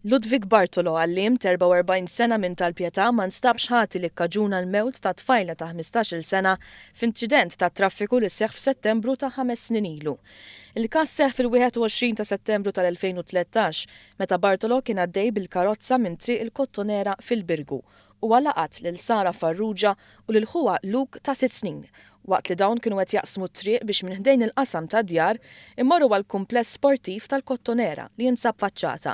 Ludwig Bartolo, għalliem t'44 sena minn Tal-Pietà ma nstabx ħati li kkaġuna l-mewt ta' tfajla ta' 15-il sena f'inċident tat-traffiku li seħħ f'Settembru ta' ħames snin ilu. Il-każ seħħ fil-21 ta' Settembru tal-2013 meta Bartolo kien għaddej bil-karozza minn Triq il-Kottonera fil-Birgu Huwa laqat lil Sara Farrugia u lil ħuha Luke ta' sitt snin, waqt li dawn kienu qed jaqsmu t-triq biex minn ħdejn il-qasam tad-djar imorru għall-kumpless sportiv tal-Kottonera li jinsab faċċata.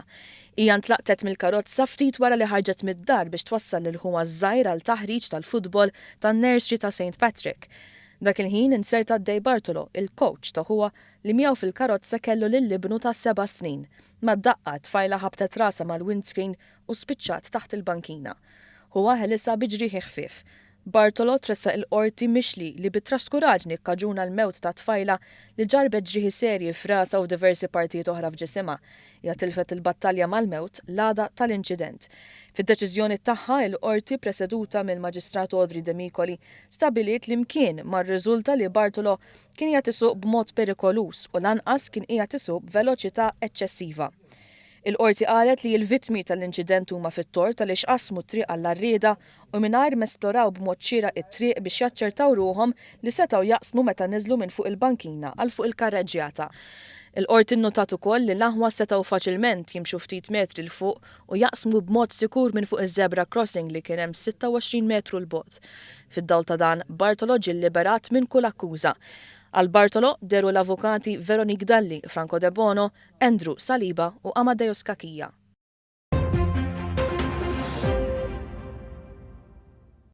Hija ntlaqtet mill-karozza ftit wara li ħarġet mid-dar biex twassal lil ħuha ż-żgħir għal taħriġ tal-futbol tan-nursery ta' Saint Patrick. Dak il-ħin inzerta Dei Bartolo, il-kowċ ta' ħuha li miegħu fil-karozza kellu lil ibnu ta' seba' snin. Mad-daqqa, t-tfajla ħabtet rasha mal-windscreen u spiċċat taħt il-bankina. Ħuha ħelisha bi ġrieħi ħfief. Bartolo tressaq il-Qorti mixli li bi traskuraġni kkaġuna l-mewt ta' tfajla li ġarrbet ġrieħi serji f'rasha u f'diversi partijiet oħra f'ġisimha. Hija tilfet il-battalja mal-mewt l-għada tal-inċident. Fid-deċiżjoni tagħha, il-Qorti preseduta mill-Maġistrat Audrey Demicoli stabbiliet li mkien ma rriżulta li Bartolo kien qiegħed isuq b'mod perikoluż u lanqas kien qiegħed isuq b'veloċità eċċessiva. Il-Qorti qalet li l-vittmi tal-inċident huma fit-tort għaliex qasmu t-triq għall-għarrieda u mingħajr m'esploraw b'mod xieraq it-triq biex jaċċertaw ruħhom li setgħu jaqsmu meta niżlu minn fuq il-bankina għal fuq il-karreġġjata. Il-Qorti nnotat ukoll li l-aħwa setgħu faċilment jimxu ftit metri 'l fuq u jaqsmu b'mod sikur minn fuq iż-zebra crossing li kien hemm 26 metru 'l bogħod. Fid-dawl ta' dan, Bartolo ġie lliberat minn kull akkuża. Għal Bartolo dehru l-avukati Veronique Dalli, Franco Debono, Andrew Saliba u Amadeus Cachia.